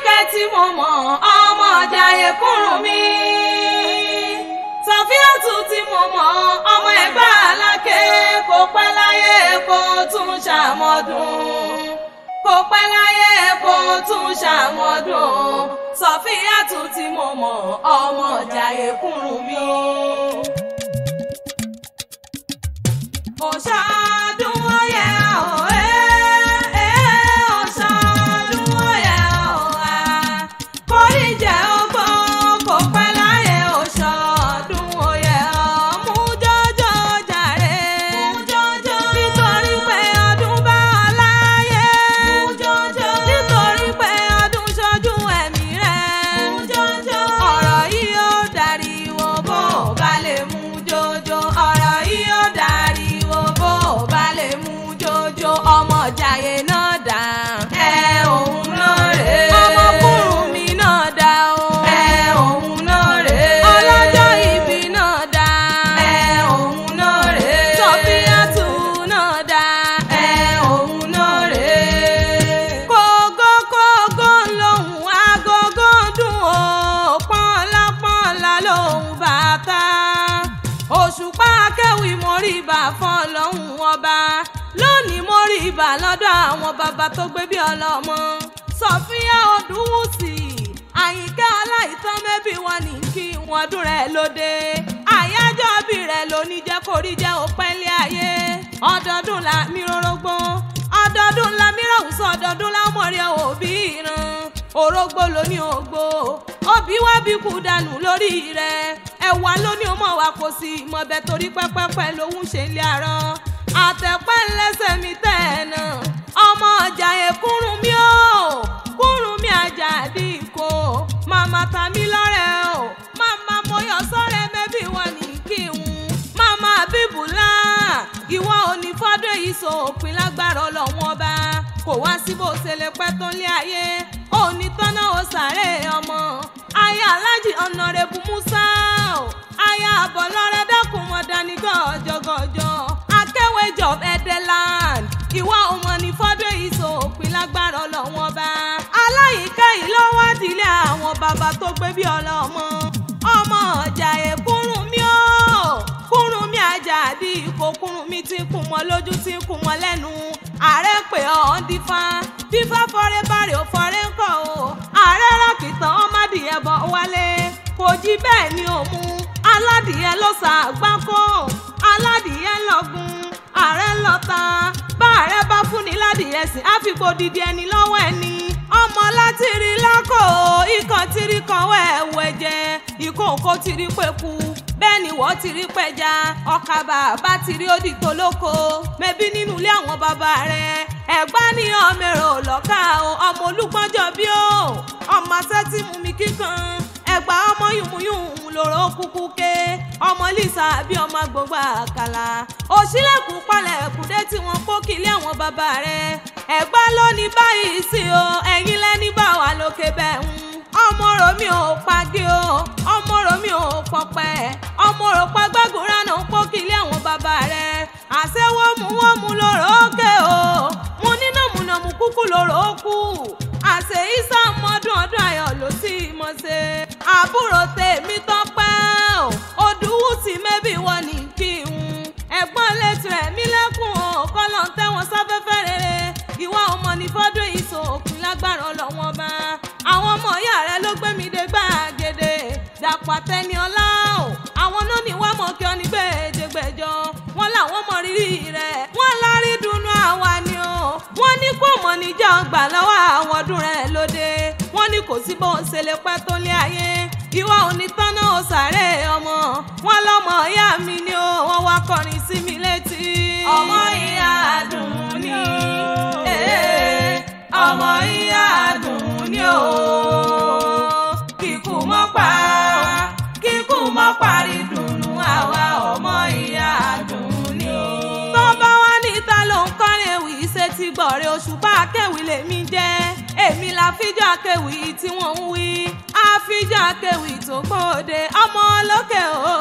Àyìnkẹ́ tí mo mọ̀ ọmọ Jayé Kúrúnmí. Sọfíàtù tí mo mọ̀ ọmọ Ẹ̀gbá Aláké kò pẹ́ láyé kó tún ṣàmọ́dún. Kò pẹ́ láyé kó tún ṣàmọ́dún. Sọfíàtù tí mo mọ̀ ọmọ Jayé Kúrúnmí. Ọ̀ṣọ́dún ọ̀yẹ́ ọ̀ẹ́ ọ̀ṣọ́dún ọ̀yẹ́ ọ̀hà kórìí jẹ́ ọgbọ́n kò pẹ́ láyé ọ̀ṣọ́dún ọ̀yẹ́ ọ̀mú jọjọ jàre mú jọjọ nítorí pé ọdún bá ọ láyé mú jọjọ nítorí pé ọdún ṣojú ẹ̀mí rẹ̀ mú jọjọ ọ̀rọ̀ yìí ó dariwo bó bá lè mú jọjọ ọ̀rọ̀ yìí ó dariwo bó bá lè mú jọjọ ọmọ Jayé náà dà ẹ òun náà rè é ọmọ Kúrúnmí náà dà o ẹ òun náà rè é ọlọ́jọ́ ìbí náà dà ẹ òun náà rè é Sọfíàtù náà dà ẹ òun náà rè é kógó kógó lòun agogo dùn ó pọ́nlá pọ́nlá lòun bàtà òṣùpá akéwì mórí ibà fún Ọlọ́hun ọba lónìí mórí ibà lọ́dọ̀ àwọn bàbá tó gbé bí ọlọ́mọ Sọfíà Odúwùsì Àyìnkẹ́ Ọláìtàn mẹ́bí wọn ní kí wọn dún rẹ̀ lóde àyájọ́ bí rẹ̀ lóní jẹ́ kórí jẹ́ òpẹ́lẹ́ ayé ọdọọdún la mi rórógbó ọdọọdún la mi ráwùsọ ọdọọdún la mọ̀rí òbí ìran orógbó lóní ògbó òbí wá bí kú dànù lórí rẹ̀ ẹ̀wà lóní ọmọ wa kò sí ìmọ̀bẹ torí pẹ́pẹ́pẹ́ lòún ṣe ilé aràn àtẹ̀pẹ́ ńlẹ́sẹ̀ mi tẹ̀ ẹ̀ náà ọmọ Jayé Kúrúnmí o Kúrúnmí Àjàdí kò màmá tàmí lọ́rẹ̀ o màmá mọyọ̀ sọ́rẹ́ mẹ́bí wọn ní kí n màmá bíbùlá ìwọ òní fọ́dún èyí so òpin lágbára Ọlọ́run ọba kò wá sí bó ṣe lè pẹ́ tó lé ayé òní tọ́nà ó sàré ọmọ aya Aláàjì Ọ̀nàrẹ́bù Musa o aya àbọ̀lọ́rẹ́ dákun mọ́ dání gọ́jọ́gọ́jọ́ akẹ́wéjọ Ẹdẹland ìwọ ọmọ ní fọ́dún èyí so òpin lágbára Ọlọ́run ọba aláyìíká yìí ló wá dílé àwọn bàbá tó gbé bí ọlọ́mọ ọmọ Jayé Kúrúnmí o Kúrúnmí Àjàdí kò Kúrúnmí tí ń kún mọ́ lójú tí ń kún mọ́ lẹ́nu ààrẹ pé ọ̀ ń dífá dífá fọ́rẹ́ bárẹ̀ ò fọ́rẹ́ ń kọ́ o ààrẹ rákìtàn ọmọdìyẹ bọ̀ wálé kò jí bẹ́ẹ̀ ni ò mú aládìyẹ ló sà àgbákò aládìyẹ lọ́gùn ààrẹ lọ́ta bá ààrẹ bá fúnni ládìyẹ sìn á fi gbòdìdì ẹni lọ́wọ́ ẹni ọmọ láti rí lákò ikọ̀ tírí kan wẹ̀wù ẹ̀jẹ̀ ìkóǹkó tírí pẹ̀kú bẹ́ẹ̀ ni wọ́n ti rí pẹja ọkà bàbá ti rí òdì tó lóko mẹ́bí nínú ilé àwọn bàbá rẹ̀ ẹ̀gbá ní ọmọ èrò lọ́kà o ọmọ olúgbọ́njọ bí o ọmọ asẹ́tì mú mi kíkan ẹ̀gbá ọmọ yùmùyùmù lòrò kúkú ké ọmọ lisa bí ọmọ gbogbo àkàlà òṣìlẹ̀kùn palẹ̀kùn dé tí wọ́n kó kílé àwọn bàbá rẹ̀ ẹ̀gbá ló ní báyìí sí o ẹ̀yin lẹ́ni bá wà lókè bẹ́ẹ̀ ń ọmọ rò mi ò pagé o ọmọ rò mi ò pọpẹ ọmọ rò pagbágùnrán náà ń kó kílé àwọn bàbá rẹ̀ àṣẹ wọ́n mú lòrò ókè o mo ní nàmúnàmú kúkú lòrò ó kú àṣẹ ìsà mọ́dún ọdún ayọ̀ ló sì mọ̀ ṣe àbúrò tèmi tọ́pẹ́ o Odúwùsì mẹ́bí wọn ní kí n ẹ̀gbọ́n létí rẹ̀ mí lẹ́kùn o kọ́lọ́ ń tẹ́wọn sáfẹ́fẹ́ rere ìwà ọmọ ní fọ́dún ìṣò òpin lágbára Ọlọ́wọ́n bá àwọn ọmọ ìyá rẹ ló gbé mi dé gbàgede Dàpọ̀ Àtẹniọlá o àwọn náà ní wàá mọ̀ kí ọ ní gbèjègbèjọ wọn làwọn mọ rírì rẹ̀ wọ́n lárí dùnú àwa ni o wọ́n ní kò mọ̀ níjà ọgbà lọ́wọ́ àwọn ọdún rẹ̀ lóde wọ́n ní kò sí bó ń ṣe lè pẹ́ tó lé ayé ìwà onítọ́nà ò sàré ọmọ wọn lọ́mọ ìyá mi ni o wọ́n wá kọrin sí mi létí. Ọmọ ìyá dùn ní ọmọ ìyá dùn ní o kíkú mọ́ pa kíkú mọ́ parí dùnú àwa ọmọ ìyá dùn ní o. Tó bá wá níta ló ń kọrin ewì ṣe ti gbọ̀rẹ́ Òṣùpá akéwì lèmi jẹ́ èmi la fíjọ́ akéwì tí wọ́n ń wí àfíjọ́ akéwì tó gbòde ọmọ lókè o.